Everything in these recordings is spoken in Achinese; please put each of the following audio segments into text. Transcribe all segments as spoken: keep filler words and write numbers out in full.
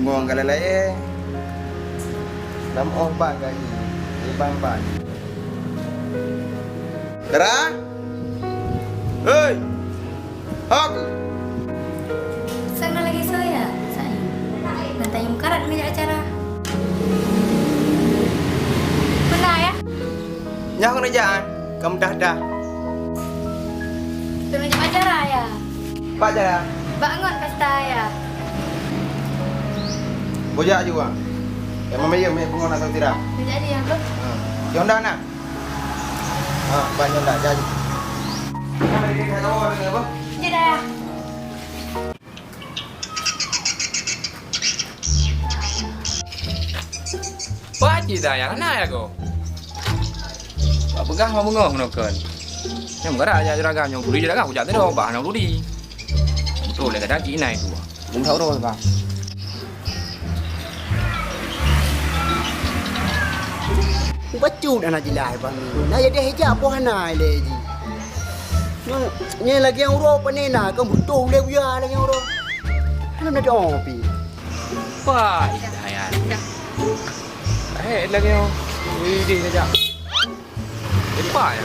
Ngomong ka lé-lé, lam óh ban ka jih, di ban-ban. Dara? Hei! Hok! Sang na lagèe soe ya? Sang. Nan tanyong karat meunyo acara. Peuna ya? Nyoe keuneujaan, ka meudah-dah. Keuneujak acara ya? Bak acara? Bak ngon pesta ya? Bujak juga. Ya, mama ya, mie bunga nak sautira. Jadi ya, Bro. Hmm. Yonda nak? Ha, ban nyoe dah jadi. Kan ada dia kata orang ni apa? Jadi dah. Wah, cit dah yang na ya ko. Wah, peugah mau bengong no kan. Nyang gara aja juragan nyang turi juragan kujak tadi bah nang turi. Betul le kadang cik inai tu. Bung tak urus bah. Bacut anak jeulaih bang ni. Nah, ya deh ejak boh hana ilèe jih. Nyoe, nyoe lagèe nyang uroe pane na, kan butoh ulèe buya lagèe nyang uroe. Hana na doa pi. Wah, dah ya. Dah. Eh, lagèe nyang. Wih, deh saja. Lepas ya.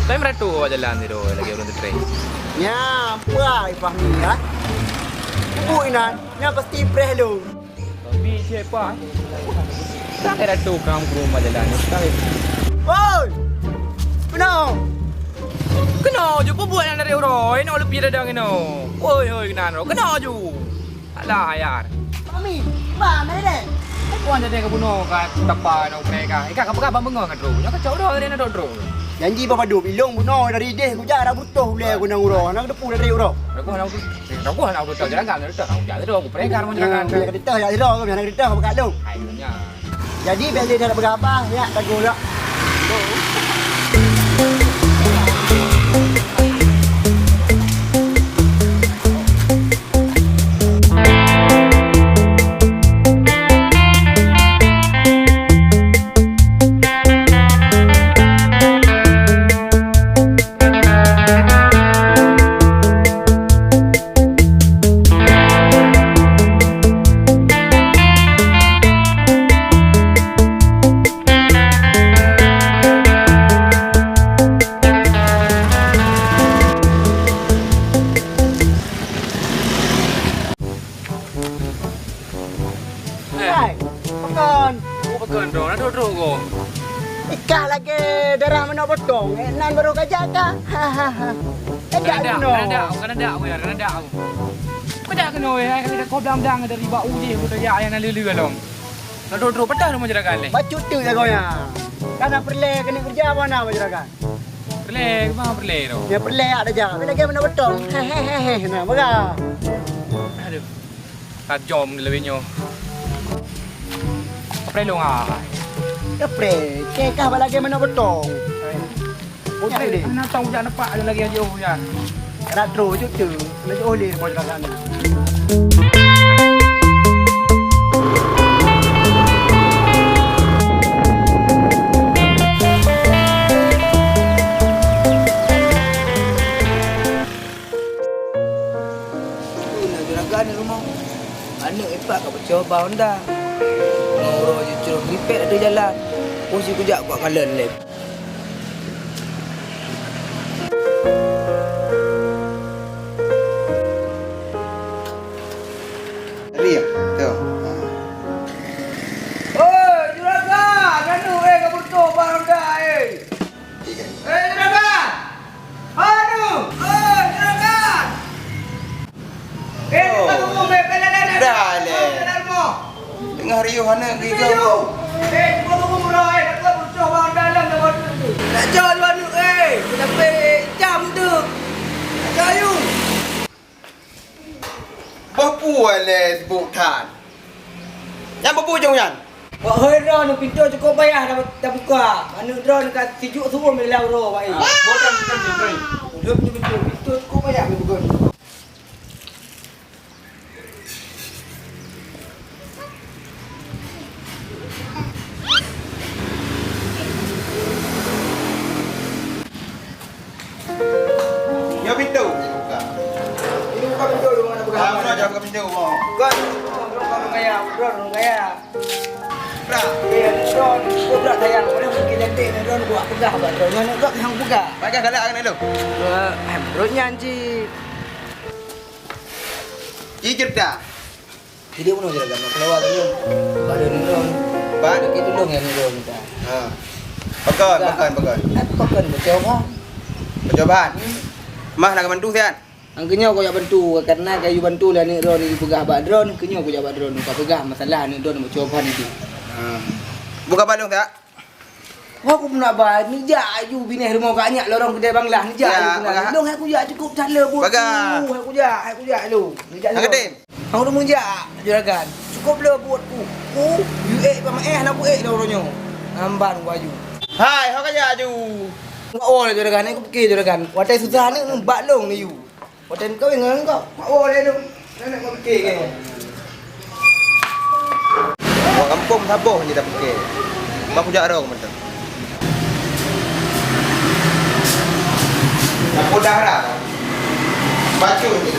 Tapi meratu awak jalan tu lagi orang tetreng. Nya, apa Fahmi ya? Bubuk inan, nya pasti preh lu. Tapi siapa? Tak ada tu kamu ke rumah jalan ni. Woi! Kenal? Kenal je bubuat yang dari orang. Nak lebih dadang ni. Woi, woi, kenal. Kenal je. Alah, ayar. Mami, ba, mana deh? Aku ada deh kebunuh kat tapa nak mereka. Ikan apa khabar bengong kat dulu? Nak kacau dah hari nak duduk. Janji bapa dua bilong bunuh dari deh kujar dah butuh boleh aku nang uroh. Nak depu dari uroh. Aku nak Aku tahu jangan kan, tahu tahu jangan tu aku peregar mau jangan. Bila kita ya ira ke, bila kita apa kat lu? Hai dunia. Jadi bila dia dah berapa ya tak gula. Hai, pekan. Oh, pekan tu. Nak duduk ko. Ikah lagi darah mana potong. Eh, nan baru kajak kah? Ha, ha, ha. Kajak Kanada, gunung. Kanada, Kanada, weh, Kanada. Kajak kena, weh, hai, kata kau blang-blang dari bak uji, aku tak payah yang nak lulu along. Nak duduk, duduk, patah rumah juragan ni. Bacut tu jago ya. Karena perle kena kerja apa nak juragan? Perle, apa perle tu? Ya perle ada je. Tapi lagi mana potong. Hehehe. Nah, bega. Aduh. Tajam dia lebih nyoh. Apa perlu ah? Ya pre, kekah bak lagi mana potong. Potong deh. Mana tahu jak nampak ada lagi aja oh ya. Nak terus je tu. Nak oleh macam mana? Ui, na juragan di rumoh. Aneuk ipak ka peucok ba honda. Ngon uroe jicurong kripet ateueh jalan. Pun sikujak kuat kalon lé. Riah, tu. Ha. Oi, juragan, aneuk, eh, ka peucok ba honda, eh. Eh, juragan! Aduh! Oi, juragan! Eh, oh. Dah leh. Tengah riuh aneuk gigong. Eh, nak cok lu aneuk, eh. Kenapa jam tu? Nak cok you. Boh peue lé sibuk that? Nyan boh peue jong nyan? Wah, hôi droeneuh, pintoe cukôp payah ta-, tabuka. Aneuk droeneuh ka sijuek suwom lé lam uroe, wahai. Boh tan, tan, tan, tan. Udah pintoe, pintoe, pintoe cukôp payah tabuka. Nyoe pintoe. Ini buka pintoe, di mana? Kamu aja buka pintu, mau. Kan, orang kaya, orang kaya. Dah. Eh, drone, kau pula sayang, orang mungkin nanti drone buat pegang buat drone. Yang nak yang pegang. Pakai galak kan lu? Eh, drone nyan cik. Cik cerita. Jadi mana juragan nak keluar tu? Pada ni drone. Ban? Kita tolong yang drone kita. Ha. Pakon, pakon, pakon. Eh, pakon, percobaan. Percobaan? Hmm. Mah nak bantu sian? Angkeunyoe kujak bantu, karena kayu bantu lé aneuk droe dipeugah bak droe, keunyoe kujak bak droe, ka peugah masalah aneuk droe meucoba nyan. Ha. Buka balong tak? Wah, aku pernah ba, nijak aju bineh rumoh kak nyak lorong kedai Banglah, nijak aju kena. Lorong aku jak cukup that le buat. Bagah. Aku jak, aku jak lu. Nijak lu. Angketin. Aku tu meujak juragan. Cukup le buat ku. Ku, you ek pamaeh, anak ku ek lorong nyoe. Ngamban ku aju. Hai, ho kajak aju. Ngak wo le juragan, aku pikir juragan. Watèe susah ni, bak long ni you. Watèe kawin ngon kau, mak woe lé tu. Nenek mau fikir ke? Wah, kampung saboh je dah fikir. Mak kujak rong macam. Dah podah dah. Bacut je.